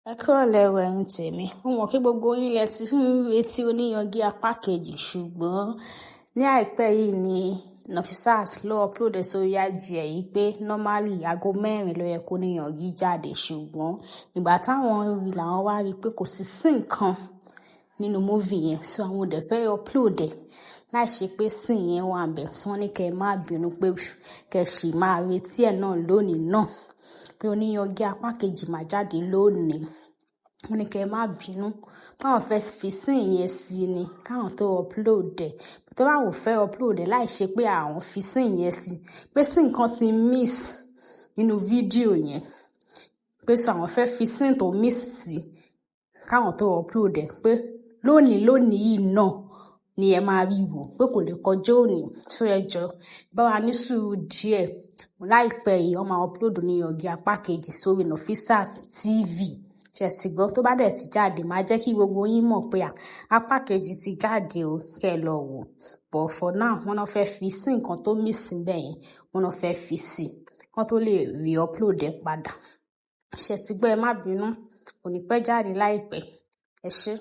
Ẹ kúrọ̀lẹ́ o ẹ̀yin tèmi. Mo mọ̀ pé gbogbo yín lẹ ti ń retí Oníyangi apá kejì, ṣùgbọ́n ní àìpẹ́ yìí ni Nafisat ló upload ẹ̀ sórí IG ẹ̀ yìí pé normally aago 4 ló yẹ kó Oníyangi jáde, ṣùgbọ́n ìgbà táwọn rí làwọn wá rí pé kò sí scene kan nínú movie yẹn, so àwọn ò dẹ̀ fẹ́ upload ẹ̀ láì ṣe pé scene yẹn wà ńbẹ̀. So wọ́n ní kẹ́ ẹ má bínú pé kẹ́ ẹ sì máa retí ẹ̀ náà lónìí náà pé Oníyangi apá kejì máa jáde lónìí. Wọ́n ní kẹ́ ẹ má bínú pé àwọn fẹ́ fi scene yẹn sí ni káwọn tó upload ẹ̀. Tó bá wò fẹ́ upload ẹ̀ láì ṣe pé àwọn fi scene yẹn sí, pé scene kan ti miss nínú fídíò yẹn, pé so àwọn fẹ́ fi scene tó miss sí káwọn tó upload ẹ̀, pé lónìí lónìí yìí náà ni ẹ máa rí wò, pé kò lè kọjá òní. So ẹ jọ̀ọ́, bá wa ní sùúrù díẹ̀. Láìpẹ́ yìí wọ́n máa upload Oníyangi apá kejì sórí Nafisat TV. Ṣé ẹ ti gbọ́? Tó bá dẹ̀ ti jáde, màá jẹ́ kí gbogbo yín mọ̀ pé apá kejì ti jáde o, kẹ́ ẹ lọ wò. But for now, wọ́n náà fẹ́ fi scene kan tó miss níbẹ̀ yẹn, wọ́n náà fẹ́ fi sí, kí wọ́n tó lè re-upload ẹ̀ padà. Ṣé ẹ ti gbọ́? Ẹ má bínú, kò ní pẹ́ jáde láìpẹ́. Ẹ ṣé.